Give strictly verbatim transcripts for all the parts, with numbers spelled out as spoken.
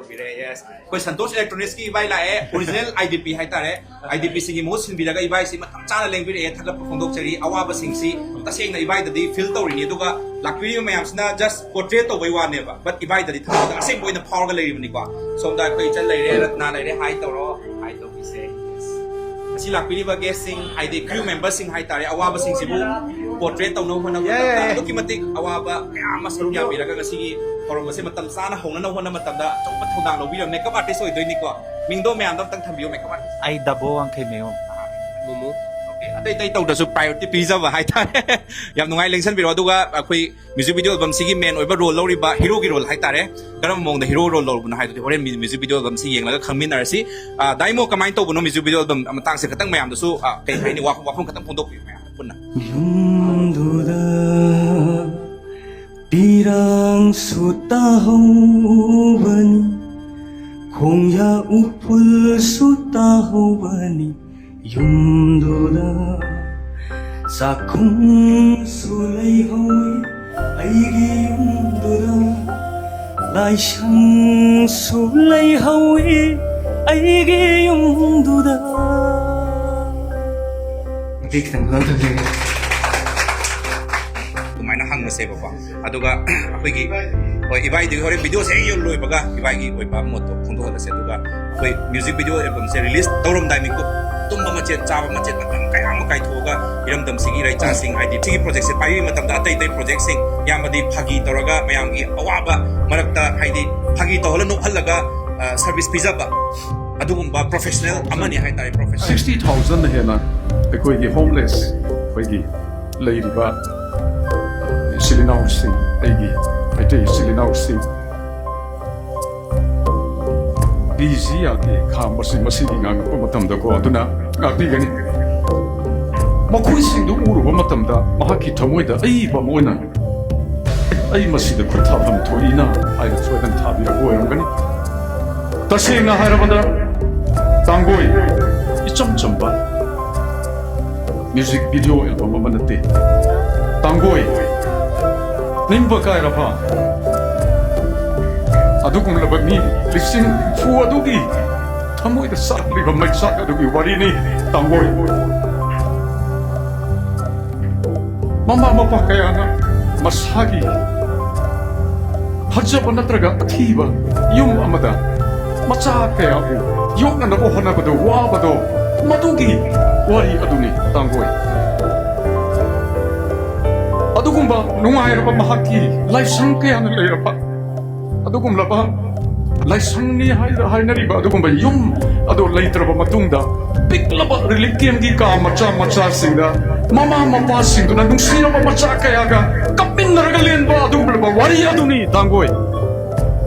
ꯄꯤꯔꯦ, yes. ꯑꯩꯈꯣꯏ ꯁꯟꯇꯣꯁ ꯏꯂꯦꯛꯇ꯭ꯔꯣꯅꯤꯛꯁꯀꯤ ꯏꯕꯥꯏ ꯂꯥꯛꯑꯦ, ꯑꯣꯔꯤꯖꯤꯅꯦꯜ ꯑꯥꯏ ꯗꯤ ꯄꯤ ꯍꯥꯏꯇꯥꯔꯦ꯫ ꯑꯥꯏ ꯗꯤ ꯄꯤꯁꯤꯡꯒꯤ ꯃꯍꯨꯠ ꯁꯤꯟꯕꯤꯔꯒ ꯏꯕꯥꯏꯁꯤ ꯃꯇꯝ ꯆꯥꯅ ꯂꯦꯡꯕꯤꯔꯛꯑꯦ, ꯊꯥꯒꯠꯄ ꯐꯣꯡꯗꯣꯛꯆꯔꯤ꯫ ꯑꯋꯥꯕꯁꯤꯡꯁꯤ ꯇꯁꯦꯡꯅ ꯏꯕꯥꯏꯗꯗꯤ ꯐꯤꯜ ꯇꯧꯔꯤꯅꯤ, ꯑꯗꯨꯒ ꯂꯥꯛꯄꯤꯔꯤꯕ ꯃꯌꯥꯝꯁꯤꯅ ꯖꯁ ꯄꯣꯔꯇ꯭ꯔꯦꯠ ꯇꯧꯕꯩ ꯋꯥꯅꯦꯕ, ꯕꯠ ꯏꯕꯥꯏꯗꯗꯤ ꯊꯃꯣꯏꯗ ꯑꯁꯦꯡꯕ ꯑꯣꯏꯅ ꯐꯥꯎꯔꯒ ꯂꯩꯔꯤꯕꯅꯤꯀꯣ꯫ ꯁꯣꯝꯗ ꯑꯩꯈꯣꯏ ꯏꯆꯟ ꯂꯩꯔꯦ, ꯔꯠꯅꯥ ꯂꯩꯔꯦ, ꯍꯥꯏ ꯇꯧꯔꯣ, ꯍꯥꯏ ꯇꯧꯕꯤꯁꯦ꯫ ꯑꯁꯤ ꯂꯥꯛꯄꯤꯔꯤꯕ ꯒꯦꯁꯁꯤꯡ, ꯍꯥꯏꯗꯤ ꯀ꯭ꯔꯤꯌꯨ ꯃꯦꯝꯕꯔꯁꯤꯡ ꯍꯥꯏꯇꯥꯔꯦ, ꯑꯋꯥꯕꯁꯤꯡꯁꯤꯕꯨ ꯄꯣꯔꯇ꯭ꯔꯦꯠ ꯇꯧꯅꯕ ꯍꯣꯠꯅꯕ ꯃꯇꯝꯗ ꯑꯗꯨꯛꯀꯤ ꯃꯇꯤꯛ ꯑꯋꯥꯕ ꯀꯌꯥ ꯑꯃ ꯁꯔꯨꯛ ꯌꯥꯕꯤꯔꯒ ꯉꯁꯤꯒꯤ ꯊꯧꯔꯝ ꯑꯁꯤ ꯃꯇꯝ ꯆꯥꯅ ꯍꯧꯅꯅꯕ ꯍꯣꯠꯅꯕ ꯃꯇꯝꯗ ꯑꯆꯧꯕ ꯊꯧꯗꯥꯡ ꯂꯧꯕꯤꯔꯕ ꯃꯦꯀꯞ ꯑꯥꯔꯇꯤꯁ ꯑꯣꯏꯗꯣꯏꯅꯤꯀꯣ꯫ ꯃꯤꯡꯗꯣ ꯃꯌꯥꯝꯗꯣ ꯑꯝꯇꯪ ꯊꯝꯕꯤꯌꯨ, ꯃꯦꯀꯞ ꯑꯥꯔꯇꯤꯁ꯫ ꯑꯩ ꯗꯥꯕꯣ ꯋꯥꯡꯈꯩꯃꯌꯨꯝ꯫ ꯃꯨꯃꯨ꯫ ꯑꯣꯀꯦ, ꯑꯇꯩ ꯑꯇꯩ ꯇꯧꯗ꯭ꯔꯁꯨ ꯄ꯭ꯔꯥꯏꯌꯣꯔꯤꯇꯤ ꯄꯤꯖꯕ ꯍꯥꯏꯇꯥꯔꯦ꯫ ꯌꯥꯝ ꯅꯨꯡꯉꯥꯏ ꯂꯦꯡꯁꯟꯕꯤꯔꯣ꯫ ꯑꯗꯨꯒ ꯑꯩꯈꯣꯏ ꯃ꯭ꯌꯨꯖꯤꯛ ꯚꯤꯗꯤꯑꯣ ꯑꯦꯜꯕꯝꯁꯤꯒꯤ ꯃꯦꯟ ꯑꯣꯏꯕ ꯔꯣꯜ ꯂꯧꯔꯤꯕ ꯍꯤꯔꯣꯒꯤ ꯔꯣꯜ ꯍꯥꯏꯇꯥꯔꯦ, ꯀꯔꯝꯕ ꯃꯑꯣꯡꯗ ꯍꯤꯔꯣ ꯔꯣꯜ ꯂꯧꯔꯕꯅꯣ ꯍꯥꯏꯗꯨꯗꯤ ꯍꯣꯔꯦꯟ ꯃ꯭ꯌꯨ-, ꯃ꯭ꯌꯨꯖꯤꯛ ꯚꯤꯗꯤꯑꯣ ꯑꯦꯜꯕꯝꯁꯤ ꯌꯦꯡꯂꯒ ꯈꯪꯃꯤꯟꯅꯔꯁꯤ꯫ ꯑ, ꯗꯥꯏꯃꯣ, ꯀꯃꯥꯏꯅ ꯇꯧꯕꯅꯣ ꯃ꯭ꯌꯨꯖꯤꯛ ꯚꯤꯗꯤꯑꯣ ꯑꯦꯜꯕꯝ ꯃꯇꯥꯡꯁꯦ ꯈꯇꯪ ꯃꯌꯥꯝꯗꯁꯨ, ꯑ, ꯀꯩ ꯍꯥꯏꯅꯤ, ꯋꯥꯐꯝ, ꯋꯥꯐꯝ ꯈꯇꯪ ꯐꯣꯡꯗꯣꯛꯄꯤꯌꯨ ꯃꯌꯥꯝꯗ ꯄꯨꯟꯅ꯫ ꯌꯨꯝꯗꯨꯗ ꯄꯤꯔꯥꯡꯁꯨ ꯇꯥꯍꯧꯕꯅꯤ, ꯈꯣꯡꯌꯥ ꯎꯐꯨꯜꯁꯨ ꯇꯥꯍꯧꯕꯅꯤ꯫ ꯌꯨꯝꯗꯨꯗ ꯆꯥꯛꯈꯨꯝꯁꯨ ꯂꯩꯍꯧꯏ ꯑꯩꯒꯤ ꯌꯨꯝꯗꯨꯗ, ꯂꯥꯏꯁꯪꯁꯨ ꯂꯩꯍꯧꯏ ꯑꯩꯒꯤ ꯌꯨꯝꯗꯨꯗ꯫ ꯃꯇꯦꯛ ꯈꯤꯇꯪ ꯂꯧꯊꯖꯒꯦ꯫ ꯑꯗꯨꯃꯥꯏꯅ ꯍꯪꯉꯁꯦꯕꯀꯣ꯫ ꯑꯗꯨꯒ ꯑꯩꯈꯣꯏꯒꯤ, ꯍꯣꯏ, ꯏꯕꯥꯏꯗꯨꯒꯤ ꯍꯣꯔꯦꯟ ꯚꯤꯗꯤꯑꯣꯁꯦ ꯍꯦꯛ ꯂꯣꯏꯕꯒ ꯏꯕꯥꯏꯒꯤ ꯑꯣꯏꯕ ꯃꯣꯠꯇꯣ ꯐꯣꯡꯗꯣꯛꯍꯜꯂꯁꯦ꯫ ꯑꯗꯨꯒ ꯑꯩꯈꯣꯏ ꯃ꯭ꯌꯨꯖꯤꯛ ꯚꯤꯗꯤꯑꯣ ꯑꯦꯜꯕꯝꯁꯦ ꯔꯤꯂꯤꯁ ꯇꯧꯔꯝꯗꯥꯏ ꯃꯤꯀꯨꯞ, ꯇꯨꯝꯕ ꯃꯆꯦꯠ, ꯆꯥꯕ ꯃꯆꯦꯠ, ꯃꯇꯝ ꯀꯌꯥ ꯑꯃ ꯀꯥꯏꯊꯣꯛꯑꯒ ꯏꯔꯝꯗꯝꯁꯤꯒꯤ ꯏꯔꯩꯆꯥꯁꯤꯡ, ꯍꯥꯏꯗꯤ ꯁꯤꯒꯤ ꯄ꯭ꯔꯣꯖꯦꯛꯁꯦ ꯄꯥꯏꯕꯤꯕ ꯃꯇꯝꯗ ꯑꯇꯩ ꯑꯇꯩ ꯄ꯭ꯔꯣꯖꯦꯛꯁꯤꯡ, ꯌꯥꯝꯕꯗꯤ ꯐꯥꯒꯤ ꯇꯧꯔꯒ ꯃꯌꯥꯝꯒꯤ ꯑꯋꯥꯕ ꯃꯔꯛꯇ, ꯍꯥꯏꯗꯤ ꯐꯥꯒꯤ ꯇꯧꯍꯜꯂ ꯅꯣꯛꯍꯜꯂꯒ, ꯑ, ꯁꯔꯚꯤꯁ ꯄꯤꯖꯕ ꯑꯗꯨꯒꯨꯝꯕ ꯄ꯭ꯔꯣꯐꯦꯁꯅꯦꯜ ꯑꯃꯅꯤ ꯍꯥꯏꯇꯥꯔꯦ, ꯄ꯭ꯔꯣꯐꯦꯁꯅꯦꯜ꯫ Sixty thousand ꯍꯦꯟꯅ ꯑꯩꯈꯣꯏꯒꯤ ꯍꯣꯝꯂꯦꯁ, ꯑꯩꯈꯣꯏꯒꯤ ꯂꯩꯔꯤꯕ ꯏꯆꯤꯜ ꯏꯅꯥꯎꯁꯤꯡ, ꯑꯩꯒꯤ ꯃꯩꯇꯩ ꯏꯆꯤꯜ ꯏꯅꯥꯎꯁꯤꯡ, ꯕꯤ ꯖꯤ ꯑꯥꯔ ꯀꯦ ꯈꯥꯝꯕꯁꯤ ꯃꯁꯤꯒꯤ ꯉꯥꯡꯉꯛꯄ ꯃꯇꯝꯗꯀꯣ, ꯑꯗꯨꯅ ꯉꯥꯛꯄꯤꯒꯅꯤ꯫ ꯃꯈꯣꯏꯁꯤꯡꯗꯨ ꯎꯔꯨꯕ ꯃꯇꯝꯗ ꯃꯍꯥꯛꯀꯤ ꯊꯃꯣꯏꯗ ꯑꯏꯕ ꯑꯃ ꯑꯣꯏꯅ, "ꯑꯩ ꯃꯁꯤꯗ ꯈꯨꯠ ꯊꯥꯐꯝ ꯊꯣꯛꯏꯅ" ꯍꯥꯏꯅ ꯁꯣꯏꯗꯅ ꯊꯥꯕꯤꯔꯛꯄ ꯑꯣꯏꯔꯝꯒꯅꯤ꯫ ꯇꯁꯦꯡꯅ ꯍꯥꯏꯔꯕꯗ, ꯇꯥꯡꯒꯣꯏ ꯏꯆꯝ ꯆꯝꯕ ꯃ꯭ꯌꯨꯖꯤꯛ ꯚꯤꯗꯤꯑꯣ ꯑꯦꯜꯕꯝ ꯑꯃ ꯅꯠꯇꯦ꯫ ꯇꯥꯡꯒꯣꯏ ꯅꯤꯡꯕ ꯀꯥꯏꯔꯕ ꯑꯗꯨꯒꯨꯝꯂꯕ ꯃꯤ ꯂꯤꯁꯤꯡ ꯍꯨꯝꯐꯨ ꯑꯗꯨꯒꯤ ꯊꯃꯣꯏꯗ ꯁꯥꯠꯂꯤꯕ ꯃꯩꯆꯥꯛ ꯑꯗꯨꯒꯤ ꯋꯥꯔꯤꯅꯤ, ꯇꯥꯡꯒꯣꯏ꯫ ꯃꯃꯥ ꯃꯄꯥ ꯀꯌꯥꯅ ꯃꯁꯥꯒꯤ ꯐꯖꯕ ꯅꯠꯇ꯭ꯔꯒ ꯑꯊꯤꯕ ꯌꯨꯝ ꯑꯃꯗ ꯃꯆꯥ ꯀꯌꯥꯕꯨ ꯌꯣꯛꯅꯅꯕ ꯍꯣꯠꯅꯕꯗ ꯋꯥꯕꯗꯣ, ꯃꯗꯨꯒꯤ ꯋꯥꯔꯤ ꯑꯗꯨꯅꯤ, ꯇꯥꯡꯒꯣꯏ꯫ ꯑꯗꯨꯒꯨꯝꯕ ꯅꯨꯡꯉꯥꯏꯔꯕ ꯃꯍꯥꯛꯀꯤ ꯂꯥꯏꯁꯪ ꯀꯌꯥꯅ ꯂꯩꯔꯕ ꯑꯗꯨꯒꯨꯝꯂꯕ ꯂꯥꯏꯁꯪꯅꯤ ꯍꯥꯏꯅ ꯍꯥꯏꯅꯔꯤꯕ ꯑꯗꯨꯒꯨꯝꯕ ꯌꯨꯝ ꯑꯗꯨ ꯂꯩꯇ꯭ꯔꯕ ꯃꯇꯨꯡꯗ, ꯄꯤꯛꯂꯕ ꯔꯤꯂꯤꯐ ꯀꯦꯝꯒꯤ ꯀꯥ ꯃꯆꯥ ꯃꯆꯥꯁꯤꯡꯗ ꯃꯃꯥ ꯃꯄꯥꯁꯤꯡꯗꯨꯅ ꯅꯨꯡꯁꯤꯔꯕ ꯃꯆꯥ ꯀꯌꯥꯒ ꯀꯞꯃꯤꯟꯅꯔꯒ ꯂꯦꯟꯕ ꯑꯗꯨꯒꯨꯝꯂꯕ ꯋꯥꯔꯤ ꯑꯗꯨꯅꯤ, ꯇꯥꯡꯒꯣꯏ꯫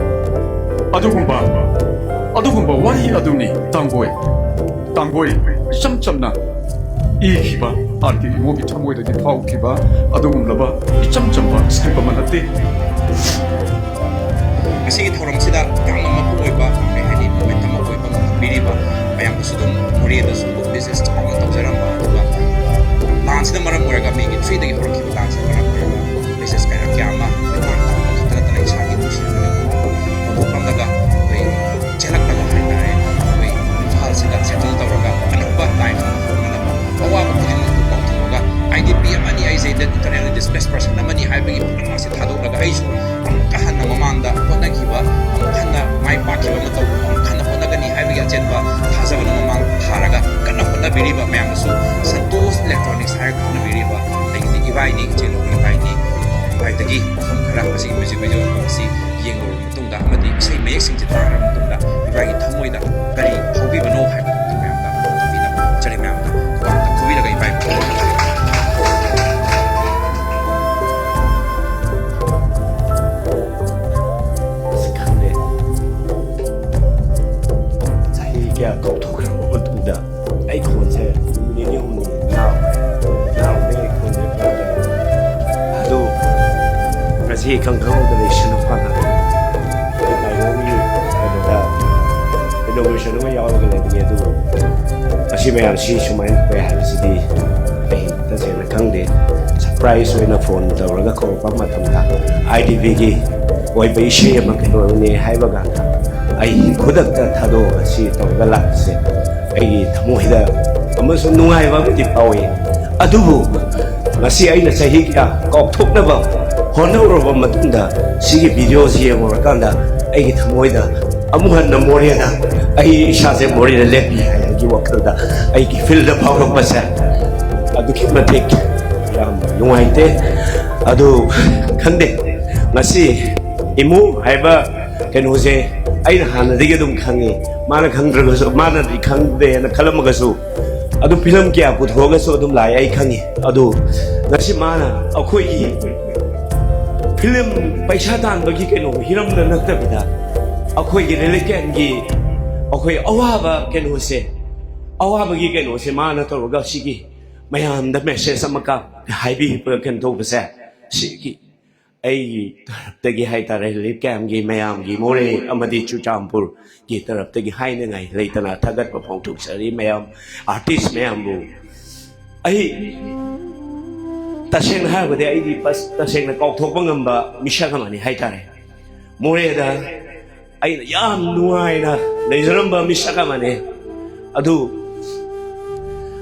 ꯑꯗꯨꯒꯨꯝꯕ, ꯑꯗꯨꯒꯨꯝꯕ ꯋꯥꯔꯤ ꯑꯗꯨꯅꯤ, ꯇꯥꯡꯒꯣꯏ꯫ ꯇꯥꯡꯒꯣꯏ, ꯏꯆꯝ ꯆꯝꯅ ꯏꯈꯤꯕ, ꯑꯥꯔ ꯀꯦ ꯏꯃꯣꯒꯤ ꯊꯃꯣꯏꯗꯒꯤ ꯐꯥꯎꯈꯤꯕ ꯑꯗꯨꯒꯨꯝꯂꯕ ꯏꯆꯝ ꯆꯝꯕ ꯁꯛꯇꯝ ꯑꯃ ꯅꯠꯇꯦ꯫ ꯉꯁꯤꯒꯤ ꯊꯧꯔꯝꯁꯤꯗ ꯌꯥꯝꯅ ꯃꯄꯨꯡ ꯑꯣꯏꯕ, ꯀꯩ ꯍꯥꯏꯅꯤ, ꯃꯣꯃꯦꯟ ꯑꯃ ꯑꯣꯏꯕ ꯉꯝꯍꯟꯕꯤꯔꯤꯕ ꯃꯌꯥꯝꯗꯁꯨ ꯑꯗꯨꯝ, ꯃꯣꯔꯦꯗꯁꯨ ꯑꯗꯨꯝ ꯕꯤꯖꯤꯅꯦꯁ ꯆꯥꯎꯅ ꯇꯧꯖꯔꯝꯕ, ꯑꯗꯨꯒ ꯗꯥꯟꯁꯅ ꯃꯔꯝ ꯑꯣꯏꯔꯒ ꯃꯦꯒꯤ ꯊ꯭ꯔꯤꯗꯒꯤ ꯍꯧꯔꯛꯈꯤꯕ ꯗꯥꯟꯁꯅ ꯃꯔꯝ ꯑꯣꯏꯔꯒ ꯕꯤꯖꯤꯅꯦꯁ ꯀꯌꯥ, ꯀꯌꯥ ꯑꯃ ꯃꯥꯡ ꯇꯥꯛꯄ ꯈꯛꯇ ꯅꯠꯇꯅ ꯏꯁꯥꯒꯤ ꯅꯨꯡꯁꯤꯅꯕ ꯍꯧꯗꯣꯛꯂꯝꯂꯒ ꯑꯩꯈꯣꯏ ꯆꯦꯜꯂꯛꯂꯒ ꯍꯥꯏꯇꯥꯔꯦ, ꯑꯩꯈꯣꯏ ꯏꯝꯐꯥꯜꯁꯤꯗ ꯁꯦꯇꯜ ꯇꯧꯔꯒ ꯑꯅꯧꯕ ꯂꯥꯏꯐ ꯑꯃ ꯍꯧꯅꯅꯕ, ꯑꯋꯥꯕ ꯈꯨꯗꯤꯡꯃꯛꯄꯨ ꯀꯥꯎꯊꯣꯛꯑꯒ, ꯑꯥꯏ ꯗꯤ ꯄꯤ ꯑꯃꯅꯤ, ꯑꯩꯁꯦ ꯏꯟꯇꯔꯅꯦꯜꯂꯤ ꯗꯤꯁꯄ꯭ꯂꯦꯁ ꯄꯔꯁꯟ ꯑꯃꯅꯤ ꯍꯥꯏꯕꯒꯤ ꯄꯨꯝꯅꯃꯛ ꯑꯁꯤ ꯊꯥꯗꯣꯛꯂꯒ, ꯑꯩꯁꯨ ꯑꯃꯨꯛꯀ ꯍꯟꯅ ꯃꯃꯥꯡꯗ ꯍꯣꯠꯅꯈꯤꯕ, ꯑꯃꯨꯛ ꯍꯟꯅ ꯃꯥꯏ ꯄꯥꯛꯈꯤꯕ ꯃꯇꯧ ꯑꯃꯨꯛ ꯍꯟꯅ ꯍꯣꯠꯅꯒꯅꯤ ꯍꯥꯏꯕꯒꯤ ꯑꯆꯦꯠꯄ ꯊꯥꯖꯕꯅ ꯃꯃꯥꯡ ꯊꯥꯔꯒ ꯀꯟꯅ ꯍꯣꯠꯅꯕꯤꯔꯤꯕ ꯃꯌꯥꯝꯗꯁꯨ, ꯁꯟꯇꯣꯁ ꯏꯂꯦꯛꯇ꯭ꯔꯣꯅꯤꯛꯁ ꯍꯥꯏꯔꯒ ꯈꯪꯅꯕꯤꯔꯤꯕ ꯑꯩꯒꯤꯗꯤ ꯏꯕꯥꯏꯅꯤ, ꯏꯆꯦꯜ ꯂꯧꯕ ꯏꯕꯥꯏꯅꯤ꯫ ꯏꯕꯥꯏꯗꯒꯤ ꯃꯐꯝ ꯈꯔ ꯃꯁꯤꯒꯤ ꯃ꯭ꯌꯨꯖꯤꯛ ꯚꯤꯗꯤꯑꯣ ꯑꯁꯤ ꯌꯦꯡꯂꯨꯔꯕ ꯃꯇꯨꯡꯗ ꯑꯃꯗꯤ ꯏꯁꯩ ꯃꯌꯦꯛꯁꯤꯡꯁꯤ ꯇꯥꯔꯕ ꯃꯇꯨꯡꯗ ꯏꯕꯥꯏꯒꯤ ꯊꯃꯣꯏꯗ ꯀꯔꯤ ꯐꯥꯎꯕꯤꯕꯅꯣ ꯍꯥꯏꯕꯗꯨ ꯃꯌꯥꯝꯗ ꯇꯝꯕꯤꯅꯕ ꯆꯠꯂꯤ꯫ ꯃꯌꯥꯝꯗ ꯈꯨꯕꯥꯛꯇ ꯈꯨꯕꯤꯔꯒ ꯏꯕꯥꯏ ꯑꯁ, ꯈꯪꯗꯦ꯫ ꯆꯍꯤ ꯀꯌꯥ ꯀꯥꯎꯊꯣꯛꯈ꯭ꯔꯕ ꯃꯇꯨꯡꯗ ꯑꯩ ꯈꯣꯟꯁꯦ ꯅꯨꯃꯤꯠ ꯅꯤꯅꯤ ꯍꯨꯝꯅꯤ ꯅꯥꯎ-, ꯅꯥꯎꯗꯩ ꯑꯩ ꯈꯣꯟꯁꯦ ꯐꯔꯛꯇꯦ꯫ ꯑꯗꯨ ꯉꯁꯤ ꯏꯈꯪ ꯈꯪꯍꯧꯗꯅ ꯏꯁꯟ ꯅꯨꯄꯥꯅ ꯑꯩ ꯇꯥꯏꯕꯪꯒꯤ ꯀꯩꯅꯣꯗ inauguration ꯑꯃ ꯌꯥꯎꯔꯒ ꯂꯩꯕꯅꯤ꯫ ꯑꯗꯨꯕꯨ ꯑꯁꯤ ꯃꯌꯥꯝꯁꯤ ꯁꯨꯃꯥꯏꯅ ꯊꯣꯛꯑꯦ ꯍꯥꯏꯕꯁꯤꯗꯤ ꯑꯩ ꯇꯁꯦꯡꯅ ꯈꯪꯗꯦ꯫ ꯁꯔꯄ꯭ꯔꯥꯏꯖ ꯑꯣꯏꯅ ꯐꯣꯟ ꯇꯧꯔꯒ ꯀꯧꯔꯛꯄ ꯃꯇꯝꯗ, ꯑꯥꯏ ꯗꯤ ꯕꯤꯒꯤ ꯑꯣꯏꯕ ꯏꯁꯩ ꯑꯃ ꯀꯩꯗꯧꯔꯕꯅꯦ ꯍꯥꯏꯕ ꯀꯥꯟꯗ ꯑꯩ ꯈꯨꯗꯛꯇ ꯊꯥꯗꯣꯛꯑꯒ ꯁꯤ ꯇꯧꯔꯒ ꯂꯥꯛꯄꯁꯦ ꯑꯩꯒꯤ ꯊꯃꯣꯏꯗ ꯑꯃꯁꯨꯡ ꯅꯨꯡꯉꯥꯏꯕ ꯑꯃꯗꯤ ꯐꯥꯎꯏ꯫ ꯑꯗꯨꯕꯨ ꯉꯁꯤ ꯑꯩꯅ ꯆꯍꯤ ꯀꯌꯥ ꯀꯥꯎꯊꯣꯛꯅꯕ ꯍꯣꯠꯅꯔꯨꯔꯕ ꯃꯇꯨꯡꯗ ꯁꯤꯒꯤ ꯚꯤꯗꯤꯑꯣꯁꯤ ꯌꯦꯡꯉꯨꯔꯀꯥꯟꯗ ꯑꯩꯒꯤ ꯊꯃꯣꯏꯗ ꯑꯃꯨꯛ ꯍꯟꯅ ꯃꯣꯔꯦꯗ ꯑꯩ ꯏꯁꯥꯁꯦ ꯃꯣꯔꯦꯗ ꯂꯦꯞꯄꯤ ꯍꯥꯏꯕꯒꯤ ꯋꯥꯈꯜꯗ ꯑꯩꯒꯤ ꯐꯤꯜꯗ ꯐꯥꯎꯔꯛꯄꯁꯦ ꯑꯗꯨꯛꯀꯤ ꯃꯇꯤꯛ ꯌꯥꯝ ꯅꯨꯡꯉꯥꯏꯇꯦ꯫ ꯑꯗꯨ ꯈꯪꯗꯦ, ꯉꯁꯤ ꯏꯃꯨ ꯍꯥꯏꯕ ꯀꯩꯅꯣꯁꯦ ꯑꯩꯅ ꯍꯥꯟꯅꯗꯒꯤ ꯑꯗꯨꯝ ꯈꯪꯉꯤ꯫ ꯃꯥꯅ ꯈꯪꯗ꯭ꯔꯒꯁꯨ, ꯃꯥꯅꯗꯤ ꯈꯪꯗꯦꯅ ꯈꯜꯂꯝꯃꯒꯁꯨ, ꯑꯗꯨ ꯐꯤꯂꯝ ꯀꯌꯥ ꯄꯨꯊꯣꯛꯑꯒꯁꯨ ꯑꯗꯨꯝ ꯂꯥꯛꯑꯦ, ꯑꯩ ꯈꯪꯉꯤ꯫ ꯑꯗꯨ ꯉꯁꯤ ꯃꯥꯅ ꯑꯩꯈꯣꯏꯒꯤ ꯐꯤꯂꯝ ꯄꯩꯁꯥ ꯇꯥꯟꯕꯒꯤ ꯀꯩꯅꯣ ꯍꯤꯔꯝꯗ ꯅꯠꯇꯕꯤꯗ ꯑꯩꯈꯣꯏꯒꯤ ꯔꯤꯂꯤꯀꯦꯟꯒꯤ ꯑꯩꯈꯣꯏ ꯑꯋꯥꯕ ꯀꯩꯅꯣꯁꯦ, ꯑꯋꯥꯕꯒꯤ ꯀꯩꯅꯣꯁꯦ ꯃꯥꯅ ꯇꯧꯔꯒ ꯁꯤꯒꯤ ꯃꯌꯥꯝꯗ ꯃꯦꯁꯦꯖ ꯑꯃ ꯀꯥꯞ ꯍꯥꯏꯕꯤꯕ ꯀꯩꯅꯣ ꯇꯧꯕꯁꯦ, ꯁꯤꯒꯤ ꯑꯩꯒꯤ ꯇꯔꯞꯇꯒꯤ ꯍꯥꯏꯇꯥꯔꯦ, ꯔꯤꯂꯤꯐ ꯀꯦꯝꯒꯤ ꯃꯌꯥꯝꯒꯤ ꯃꯣꯔꯦ ꯑꯃꯗꯤ ꯆꯨꯔꯆꯥꯟꯄꯨꯔꯒꯤ ꯇꯔꯞꯇꯒꯤ ꯍꯥꯏꯅꯉꯥꯏ ꯂꯩꯇꯅ ꯊꯥꯒꯠꯄ ꯐꯣꯡꯗꯣꯛꯆꯔꯤ꯫ ꯃꯌꯥꯝ ꯑꯥꯔꯇꯤꯁ ꯃꯌꯥꯝꯕꯨ ꯑꯩ ꯇꯁꯦꯡꯅ ꯍꯥꯏꯔꯕꯗꯤ ꯑꯩꯗꯤ ꯄꯁ-, ꯇꯁꯦꯡꯅ ꯀꯥꯎꯊꯣꯛꯄ ꯉꯝꯕ ꯃꯤꯁꯛ ꯑꯃꯅꯤ ꯍꯥꯏꯇꯥꯔꯦ꯫ ꯃꯣꯔꯦꯗ ꯑꯩꯅ ꯌꯥꯝ ꯅꯨꯡꯉꯥꯏꯅ ꯂꯩꯖꯔꯝꯕ ꯃꯤꯁꯛ ꯑꯃꯅꯤ꯫ ꯑꯗꯨ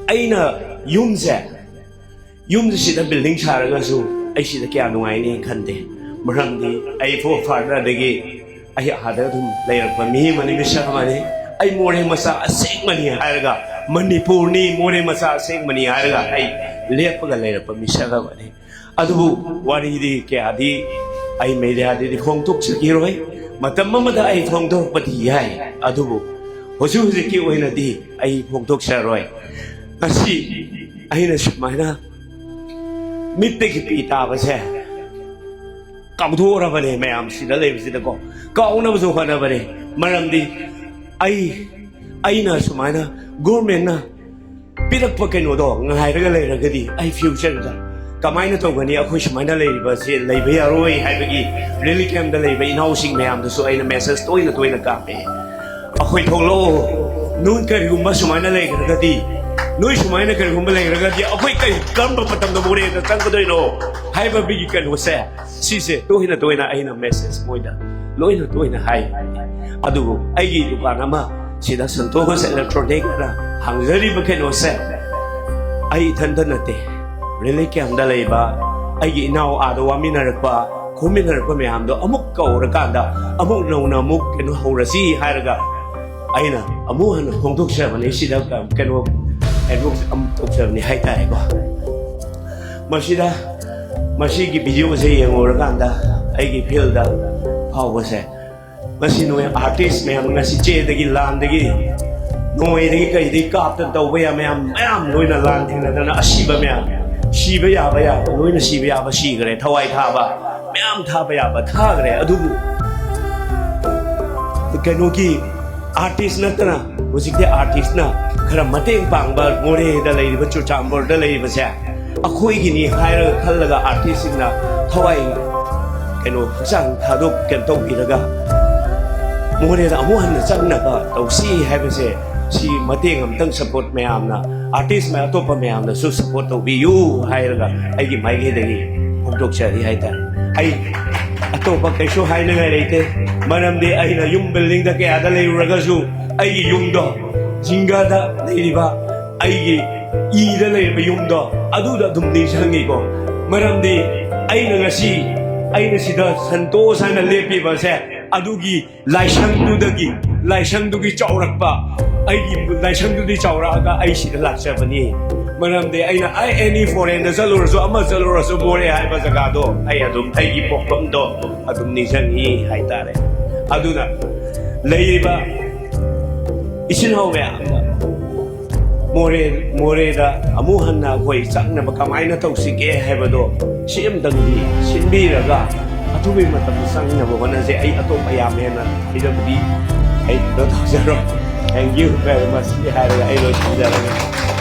ꯑꯩꯅ ꯌꯨꯝꯁꯦ, ꯌꯨꯝꯁꯤꯗ ꯕꯤꯜꯗꯤꯡ ꯁꯥꯔꯒꯁꯨ ꯑꯩ ꯁꯤꯗ ꯀꯌꯥ ꯅꯨꯡꯉꯥꯏꯅꯤ ꯈꯟꯗꯦ꯫ ꯃꯔꯝꯗꯤ ꯑꯩ ꯐꯣꯔ ꯐꯥꯗꯔꯗꯒꯤ ꯑꯩ ꯑꯥꯗ ꯑꯗꯨꯝ ꯂꯩꯔꯛꯄ ꯃꯤ ꯑꯃꯅꯤ, ꯃꯤꯁꯛ ꯑꯃꯅꯤ꯫ ꯑꯩ ꯃꯣꯔꯦ ꯃꯆꯥ ꯑꯁꯦꯡꯕꯅꯤ ꯍꯥꯏꯔꯒ, ꯃꯅꯤꯄꯨꯔꯅꯤ ꯃꯣꯔꯦ ꯃꯆꯥ ꯑꯁꯦꯡꯕꯅꯤ ꯍꯥꯏꯔꯒ ꯑꯩ ꯂꯦꯞꯄꯒ ꯂꯩꯔꯛꯄ ꯃꯤꯁꯛ ꯑꯃꯅꯤ꯫ ꯑꯗꯨꯕꯨ ꯋꯥꯔꯤꯗꯤ ꯀꯌꯥꯗꯤ ꯑꯩ ꯃꯦꯗꯤꯌꯥꯗꯗꯤ ꯐꯣꯡꯗꯣꯛꯆꯈꯤꯔꯣꯏ꯫ ꯃꯇꯝ ꯑꯃꯗ ꯑꯩ ꯐꯣꯡꯗꯣꯔꯛꯄꯗꯤ ꯌꯥꯏ, ꯑꯗꯨꯕꯨ ꯍꯧꯖꯤꯛ ꯍꯧꯖꯤꯛꯀꯤ ꯑꯣꯏꯅꯗꯤ ꯑꯩ ꯐꯣꯡꯗꯣꯛꯆꯔꯣꯏ꯫ ꯉꯁꯤ ꯑꯩꯅ ꯁꯨꯃꯥꯏꯅ ꯃꯤꯠꯇꯒꯤ ꯄꯤ ꯇꯥꯕꯁꯦ ꯀꯥꯎꯊꯣꯛꯎꯔꯕꯅꯦ ꯃꯌꯥꯝꯁꯤꯗ ꯂꯩꯕꯁꯤꯗꯀꯣ, ꯀꯥꯎꯅꯕꯁꯨ ꯍꯣꯠꯅꯕꯅꯦ꯫ ꯃꯔꯝꯗꯤ ꯑꯩ, ꯑꯩꯅ ꯁꯨꯃꯥꯏꯅ ꯒꯣꯔꯃꯦꯟꯅ ꯄꯤꯔꯛꯄ ꯀꯩꯅꯣꯗꯣ ꯉꯥꯏꯔꯒ ꯂꯩꯔꯒꯗꯤ ꯑꯩ ꯐ꯭ꯌꯨꯆꯔꯗ ꯀꯃꯥꯏꯅ ꯇꯧꯒꯅꯤ? ꯑꯩꯈꯣꯏ ꯁꯨꯃꯥꯏꯅ ꯂꯩꯔꯤꯕꯁꯤ ꯂꯩꯕ ꯌꯥꯔꯣꯏ ꯍꯥꯏꯕꯒꯤ ꯔꯤꯂꯤꯐ ꯀꯦꯝꯗ ꯂꯩꯕ ꯏꯅꯥꯎꯁꯤꯡ ꯃꯌꯥꯝꯗꯁꯨ ꯑꯩꯅ ꯃꯦꯁꯦꯖ ꯇꯣꯏꯅ ꯇꯣꯏꯅ ꯀꯥꯞꯄꯦ꯫ ꯑꯩꯈꯣꯏ ꯊꯣꯛꯂꯛꯑꯣ, ꯅꯣꯏ ꯀꯔꯤꯒꯨꯝꯕ ꯁꯨꯃꯥꯏꯅ ꯂꯩꯈ꯭ꯔꯒꯗꯤ ꯅꯣꯏ ꯁꯨꯃꯥꯏꯅ ꯀꯔꯤꯒꯨꯝꯕ ꯂꯩꯔꯒꯗꯤ ꯑꯩꯈꯣꯏ ꯀꯔꯤ, ꯀꯔꯝꯕ ꯃꯇꯝꯗ ꯃꯣꯔꯦꯗ ꯆꯪꯒꯗꯣꯏꯅꯣ ꯍꯥꯏꯕꯒꯤ ꯀꯩꯅꯣꯁꯦ, ꯁꯤꯁꯦ ꯇꯣꯏꯅ ꯇꯣꯏꯅ ꯑꯩꯅ message ꯃꯣꯏꯗ ꯂꯣꯏꯅ ꯇꯣꯏꯅ ꯍꯥꯏ꯫ ꯑꯗꯨꯕꯨ ꯑꯩꯒꯤ ꯗꯨꯀꯥꯟ ꯑꯃ ꯁꯤꯗ Santosh Electronic ꯑꯅ ꯍꯥꯡꯖꯔꯤꯕ ꯀꯩꯅꯣꯁꯦ, ꯑꯩ ꯏꯊꯟꯇ ꯅꯠꯇꯦ, relief camp ꯇ ꯂꯩꯕ ꯑꯩꯒꯤ ꯏꯅꯥꯎ, ꯑꯥꯗ ꯋꯥꯃꯤꯟꯅꯔꯛꯄ ꯈꯣꯝꯃꯤꯟꯅꯔꯛꯄ ꯃꯌꯥꯝꯗꯣ ꯑꯃꯨꯛ ꯀꯧꯔꯀꯥꯟꯗ ꯑꯃꯨꯛ ꯅꯧꯅ ꯑꯃꯨꯛ ꯀꯩꯅꯣ ꯍꯧꯔꯁꯤ ꯍꯥꯏꯔꯒ ꯑꯩꯅ ꯑꯃꯨꯛ ꯍꯟꯅ ꯐꯣꯡꯗꯣꯛꯆꯕꯅꯤ꯫ ꯁꯤꯗ ꯀꯩꯅꯣ, ꯑꯦꯗꯚꯣꯀꯦꯠ ꯑꯃꯨꯛ ꯇꯧꯖꯕꯅꯤ ꯍꯥꯏꯇꯥꯔꯦꯀꯣ꯫ ꯃꯁꯤꯗ, ꯃꯁꯤꯒꯤ video ꯁꯦ ꯌꯦꯡꯉꯨꯔꯀꯥꯟꯗ ꯑꯩꯒꯤ feel ꯗ ꯐꯥꯎꯕꯁꯦ, ꯃꯁꯤ ꯅꯣꯏ artist ꯃꯌꯥꯝ, ꯉꯁꯤ ꯆꯦꯗꯒꯤ, ꯂꯥꯟꯗꯒꯤ, ꯅꯣꯏꯗꯒꯤ, ꯀꯩꯗꯒꯤ ꯀꯥꯞꯇꯅ ꯇꯧꯕ ꯌꯥ ꯃꯌꯥꯝ, ꯃꯌꯥꯝ ꯂꯣꯏꯅ ꯂꯥꯟ ꯊꯦꯡꯅꯗꯅ ꯑꯁꯤꯕ ꯃꯌꯥꯝ, ꯁꯤꯕ ꯌꯥꯕ ꯌꯥꯕ ꯂꯣꯏꯅ ꯁꯤꯕ ꯌꯥꯕ ꯁꯤꯈ꯭ꯔꯦ, ꯊꯋꯥꯏ ꯊꯥꯕ ꯃꯌꯥꯝ ꯊꯥꯕ ꯌꯥꯕ ꯊꯥꯈ꯭ꯔꯦ꯫ ꯑꯗꯨꯕꯨ ꯀꯩꯅꯣꯒꯤ artist ꯅꯠꯇꯅ, ꯍꯧꯖꯤꯛꯇꯤ artist ꯅ ꯈꯔ ꯃꯇꯦꯡ ꯄꯥꯡꯕ, ꯃꯣꯔꯦꯗ ꯂꯩꯔꯤꯕ, ꯆꯨꯔꯆꯥꯟꯄꯨꯔꯗ ꯂꯩꯔꯤꯕꯁꯦ ꯑꯩꯈꯣꯏꯒꯤꯅꯤ ꯍꯥꯏꯔꯒ ꯈꯜꯂꯒ artist ꯁꯤꯡꯅ ꯊꯋꯥꯏ, ꯀꯩꯅꯣ, ꯍꯛꯆꯥꯡ ꯊꯥꯗꯣꯛ, ꯀꯩꯅꯣ ꯇꯧꯕꯤꯔꯒ ꯃꯣꯔꯦꯗ ꯑꯃꯨꯛ ꯍꯟꯅ ꯆꯪꯅꯕ ꯇꯧꯁꯤ ꯍꯥꯏꯕꯁꯦ, ꯁꯤ ꯃꯇꯦꯡ ꯑꯝꯇꯪ, support ꯃꯌꯥꯝꯅ, artist ꯃꯌꯥꯝ, ꯑꯇꯣꯞꯄ ꯃꯌꯥꯝꯅꯁꯨ support ꯇꯧꯕꯤꯌꯨ ꯍꯥꯏꯔꯒ ꯑꯩꯒꯤ ꯃꯥꯏꯀꯩꯗꯒꯤ ꯐꯣꯡꯗꯣꯛꯆꯔꯤ ꯍꯥꯏꯇꯥꯔꯦ꯫ ꯑꯩ ꯑꯇꯣꯞꯄ ꯀꯩꯁꯨ ꯍꯥꯏꯅꯤꯡꯉꯥꯏ ꯂꯩꯇꯦ, ꯃꯔꯝꯗꯤ ꯑꯩꯅ ꯌꯨꯝ building ꯗ ꯀꯌꯥꯗ ꯂꯩꯔꯨꯔꯒꯁꯨ ꯑꯩꯒꯤ ꯌꯨꯝꯗꯣ, ꯖꯤꯡꯒꯗ ꯂꯩꯔꯤꯕ ꯑꯩꯒꯤ ꯏꯗ ꯂꯩꯔꯤꯕ ꯌꯨꯝꯗꯣ, ꯑꯗꯨꯗ ꯑꯗꯨꯝ ꯅꯤꯡꯁꯤꯡꯉꯤꯀꯣ꯫ ꯃꯔꯝꯗꯤ ꯑꯩꯅ ꯉꯁꯤ, ꯑꯩꯅ ꯁꯤꯗ Santosh ꯍꯥꯏꯅ ꯂꯦꯞꯄꯤꯕꯁꯦ, ꯑꯗꯨꯒꯤ ꯂꯥꯏꯁꯪꯗꯨꯗꯒꯤ, ꯂꯥꯏꯁꯪꯗꯨꯒꯤ ꯆꯥꯎꯔꯛꯄ, ꯑꯩꯒꯤ ꯂꯥꯏꯁꯪꯗꯨꯗꯤ ꯆꯥꯎꯔꯛꯑꯒ ꯑꯩ ꯁꯤꯗ ꯂꯥꯛꯆꯕꯅꯤ꯫ ꯃꯔꯝꯗꯤ ꯑꯩꯅ ꯑꯩ any foreign ꯗ ꯆꯠꯂꯨꯔꯁꯨ, ꯑꯃ ꯆꯠꯂꯨꯔꯁꯨ, ꯃꯣꯔꯦ ꯍꯥꯏꯕ ꯖꯒꯥꯗꯣ ꯑꯩ ꯑꯗꯨꯝ, ꯑꯩꯒꯤ ꯄꯣꯛꯐꯝꯗꯣ ꯑꯗꯨꯝ ꯅꯤꯡꯁꯤꯡꯉꯤ ꯍꯥꯏꯇꯥꯔꯦ꯫ ꯑꯗꯨꯅ ꯂꯩꯔꯤꯕ ꯏꯆꯤꯟ ꯏꯅꯥꯎ ꯃꯌꯥꯝꯅ ꯃꯣꯔꯦ, ꯃꯣꯔꯦꯗ ꯑꯃꯨꯛ ꯍꯟꯅ ꯑꯩꯈꯣꯏ ꯆꯪꯅꯕ ꯀꯃꯥꯏꯅ ꯇꯧꯁꯤꯒꯦ ꯍꯥꯏꯕꯗꯣ, ꯁꯤ ꯑꯃꯇꯪꯗꯤ ꯁꯤꯟꯕꯤꯔꯒ ꯑꯊꯨꯕꯩ ꯃꯇꯝꯗ ꯆꯪꯅꯕ ꯍꯣꯠꯅꯖꯩ꯫ ꯑꯩ ꯑꯇꯣꯞꯄ ꯌꯥꯝ ꯍꯦꯟꯅ ꯍꯥꯏꯖꯕꯗꯤ ꯑꯩ ꯀꯩꯅꯣ ꯇꯧꯖꯔꯣꯏ꯫ Thank you very much ꯍꯥꯏꯔꯒ ꯑꯩ ꯂꯣꯏꯁꯤꯟꯖꯔꯒꯦ꯫